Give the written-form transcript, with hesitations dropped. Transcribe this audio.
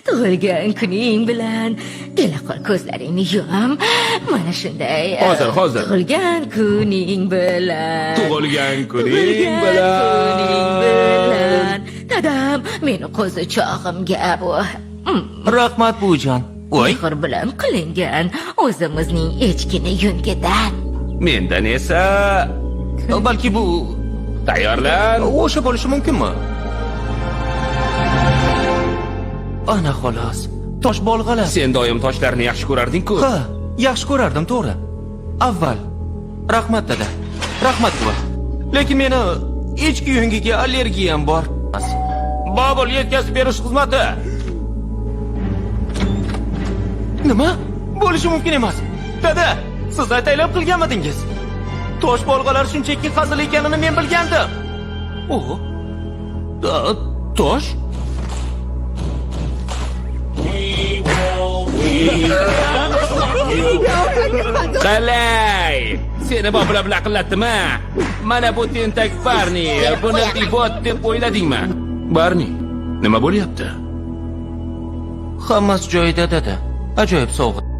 Tug'ilgan kuning bilan kela qol, ko'zlaringni yum. Mana shunday. Hozir, hozir. Tug'ilgan kuning bilan. Tug'ilgan kuning Tug'ilgan bilan. kuning bilan. Dadam, meni qo'zichog'imga bu Rahmat, buvijon. Voy, mehr bilan qilingan o'zimizning echkini yungidan. Mendan esa Balki bu tayyorlan. O'sha bo'lishi mumkinmi? Ana xolos. Tosh bolg'alar. Sen doim toshlarni yaxshi ko'rarding-ku. Ha, yaxshi ko'rardim, to'g'ri. Avval. Rahmat, dada. Rahmat, buva. Lekin meni echki yungiga allergiyam bor. Bobul yetkazib berish xizmati. Nima? Bo'lishi mumkin emas. Dada, siz ataylab qilganmidingiz? Tosh bolg'alar shunchaki hazil ekanini men bilgandim. O. Tosh? Qalay! Seni Bobul laqillatdimi? Mana bu tentak Barni, buni ibot deb o'yladingmi? Barni, nima bo'lyapti? Hammasi joyida, dada. Ajoyib sovg'a.